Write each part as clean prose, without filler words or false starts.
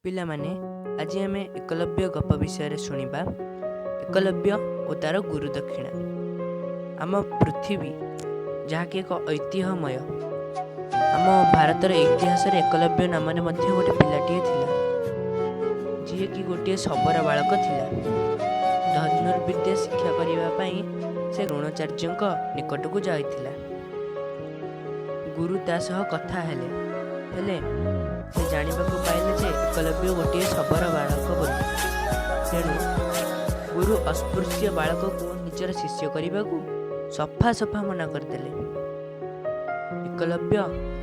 ପିଲାମାନେ, ଆଜି ଆମେ ଏକଲବ୍ୟ ଗପ ବିଷୟରେ ଶୁଣିବା। ଏକଲବ୍ୟ ଓ ତାର ଗୁରୁ ଦକ୍ଷିଣା। ଆମ ପୃଥିବୀ ଯାହାକି ଏକ ଐତିହ୍ୟମୟ, ଆମ ଭାରତର ଇତିହାସରେ ଏକଲବ୍ୟ ନାମରେ ମଧ୍ୟ ଗୋଟେ ପିଲାଟିଏ ଥିଲା, ଯିଏକି ଗୋଟିଏ ଶବର ବାଳକ ଥିଲା। ଧନୁର୍ବିଦ୍ୟା ଶିକ୍ଷା କରିବା ପାଇଁ ସେ ଦ୍ରୋଣାଚାର୍ଯ୍ୟଙ୍କ ନିକଟକୁ ଯାଇଥିଲା। ଗୁରୁ ତା ସହ କଥା ହେଲେ। ହେଲେ ସେ ଜାଣିବାକୁ ପାଇଲେ ଯେ ଏକଲବ୍ୟ ଗୋଟିଏ ଶବର ବାଳକ ବୋଲି। ତେଣୁ ଗୁରୁ ଅସ୍ପୃଶ୍ୟ ବାଳକକୁ ନିଜର ଶିଷ୍ୟ କରିବାକୁ ସଫା ସଫା ମନା କରିଦେଲେ। ଏକଲବ୍ୟ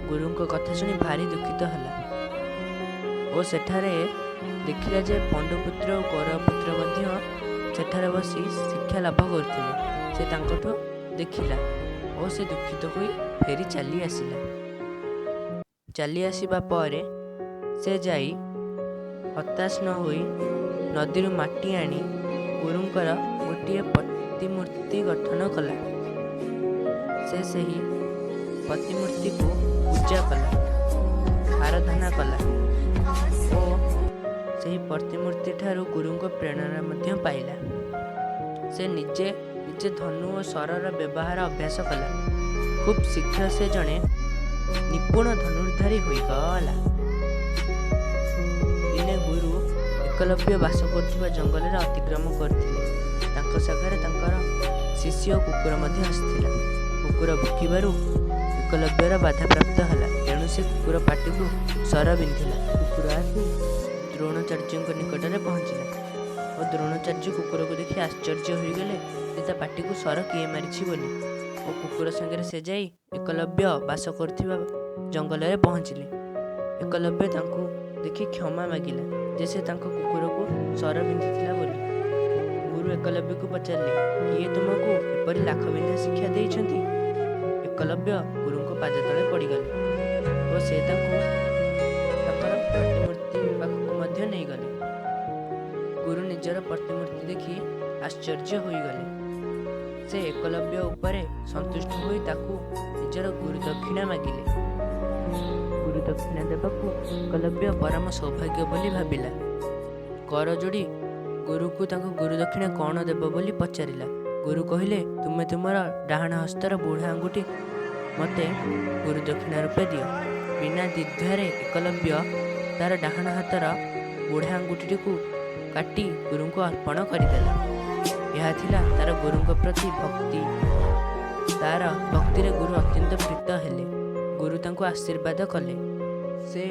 ଗୁରୁଙ୍କ କଥା ଶୁଣି ଭାରି ଦୁଃଖିତ ହେଲା ଓ ସେଠାରେ ଦେଖିଲା ଯେ ପଣ୍ଡୁପୁତ୍ର ଓ କୌରବପୁତ୍ର ମଧ୍ୟ ସେଠାରେ ବସି ଶିକ୍ଷା ଲାଭ କରୁଥିଲେ। ସେ ତାଙ୍କଠୁ ଦେଖିଲା ଓ ସେ ଦୁଃଖିତ ହୋଇ ଫେରି ଚାଲି ଆସିଲା। ଚାଲି ଆସିବା ପରେ ସେ ଯାଇ ହତାଶ ନ ହୋଇ ନଦୀରୁ ମାଟି ଆଣି ଗୁରୁଙ୍କର ଗୋଟିଏ ପ୍ରତିମୂର୍ତ୍ତି ଗଠନ କଲା। ସେ ସେହି ପ୍ରତିମୂର୍ତ୍ତିକୁ ପୂଜା କଲା, ଆରାଧନା କଲା ଓ ସେହି ପ୍ରତିମୂର୍ତ୍ତି ଠାରୁ ଗୁରୁଙ୍କ ପ୍ରେରଣା ମଧ୍ୟ ପାଇଲା। ସେ ନିଜେ ନିଜେ ଧନୁ ଓ ଶରର ବ୍ୟବହାର ଅଭ୍ୟାସ କଲା। ଖୁବ୍ ଶୀଘ୍ର ସେ ଜଣେ ନିପୁଣ ଧନୁର୍ଦ୍ଧାରୀ ହୋଇଗଲା। ଦିନେ ଗୁରୁ ଏକଲବ୍ୟ ବାସ କରୁଥିବା ଜଙ୍ଗଲରେ ଅତିକ୍ରମ କରୁଥିଲେ। ତାଙ୍କ ସାଙ୍ଗରେ ତାଙ୍କର ଶିଷ୍ୟ ଓ କୁକୁର ମଧ୍ୟ ଆସିଥିଲା। କୁକୁର ଭୁକିବାରୁ ଏକଲବ୍ୟର ବାଧାପ୍ରାପ୍ତ ହେଲା। ତେଣୁ ସେ କୁକୁର ପାଟିକୁ ଶର ବିନ୍ଧିଲା। କୁକୁର ଆସି ଦ୍ରୋଣାଚାର୍ଯ୍ୟଙ୍କ ନିକଟରେ ପହଞ୍ଚିଲା ଓ ଦ୍ରୋଣାଚାର୍ଯ୍ୟ କୁକୁରକୁ ଦେଖି ଆଶ୍ଚର୍ଯ୍ୟ ହୋଇଗଲେ ଯେ ତା ପାଟିକୁ ଶର କିଏ ମାରିଛି ବୋଲି। ଓ କୁକୁର ସାଙ୍ଗରେ ସେ ଯାଇ ଏକଲବ୍ୟ ବାସ କରୁଥିବା ଜଙ୍ଗଲରେ ପହଞ୍ଚିଲେ। ଏକଲବ୍ୟ ତାଙ୍କୁ ଦେଖି କ୍ଷମା ମାଗିଲା ଯେ ସେ ତାଙ୍କ କୁକୁରକୁ ଶର ବିନ୍ଧିଥିଲା ବୋଲି। ଗୁରୁ ଏକଲବ୍ୟକୁ ପଚାରିଲେ, "କିଏ ତୁମକୁ ଏପରି ଲାଖ ବିନ୍ଧା ଶିକ୍ଷା ଦେଇଛନ୍ତି?" ଏକଲବ୍ୟ ଗୁରୁଙ୍କ ପାଦ ତଳେ ପଡ଼ିଗଲେ ଓ ସେ ତାଙ୍କୁ ତାଙ୍କର ପ୍ରତିମୂର୍ତ୍ତି ପାଖକୁ ମଧ୍ୟ ନେଇଗଲେ। ଗୁରୁ ନିଜର ପ୍ରତିମୂର୍ତ୍ତି ଦେଖି ଆଶ୍ଚର୍ଯ୍ୟ ହୋଇଗଲେ। ସେ ଏକଲବ୍ୟ ଉପରେ ସନ୍ତୁଷ୍ଟ ହୋଇ ତାକୁ ନିଜର ଗୁରୁଦକ୍ଷିଣା ମାଗିଲେ। ଗୁରୁଦକ୍ଷିଣା ଦେବାକୁ ଏକଲବ୍ୟ ପରମ ସୌଭାଗ୍ୟ ବୋଲି ଭାବିଲା। କର ଯୋଡ଼ି ଗୁରୁକୁ ତାଙ୍କ ଗୁରୁଦକ୍ଷିଣା କ'ଣ ଦେବ ବୋଲି ପଚାରିଲା। ଗୁରୁ କହିଲେ, "ତୁମେ ତୁମର ଡାହାଣ ହସ୍ତର ବୁଢ଼ା ଆଙ୍ଗୁଠି ମୋତେ ଗୁରୁଦକ୍ଷିଣା ରୂପେ ଦିଅ।" ବିନା ଦ୍ୱିଧାରେ ଏକଲବ୍ୟ ତାର ଡାହାଣ ହାତର ବୁଢ଼ା ଆଙ୍ଗୁଠିଟିକୁ କାଟି ଗୁରୁଙ୍କୁ ଅର୍ପଣ କରିଦେଲା। ଏହା ଥିଲା ତାର ଗୁରୁଙ୍କ ପ୍ରତି ଭକ୍ତି। ତାର ଭକ୍ତିରେ ଗୁରୁ ଅତ୍ୟନ୍ତ ପ୍ରୀତ ହେଲେ। ଗୁରୁ ତାଙ୍କୁ ଆଶୀର୍ବାଦ କଲେ। ସେ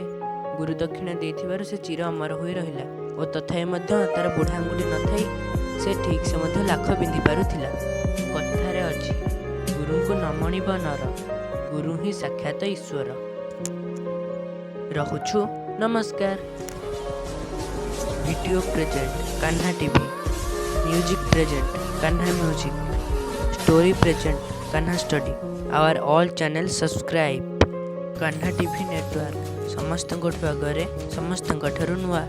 ଗୁରୁଦକ୍ଷିଣା ଦେଇଥିବାରୁ ସେ ଚିର ଅମର ହୋଇ ରହିଲା ଓ ତଥାପି ମଧ୍ୟ ତାର ବୁଢ଼ା ଆଙ୍ଗୁଠି ନଥାଇ ସେ ଠିକ୍ ସେ ମଧ୍ୟ ଲାଖ ବିନ୍ଧି ପାରୁଥିଲା। କଥାରେ ଅଛି, ଗୁରୁଙ୍କୁ ନ ମଣିବ ନର, ଗୁରୁ ହିଁ ସାକ୍ଷାତ ଈଶ୍ୱର। ରହୁଛୁ, ନମସ୍କାର। Video present Kanha TV, music present Kanha Music, story present Kanha Study. Our all channel subscribe Kanha TV network. ସମସ୍ତଙ୍କଠୁ ଆଗରେ, ସମସ୍ତଙ୍କ ଠାରୁ ନୂଆ।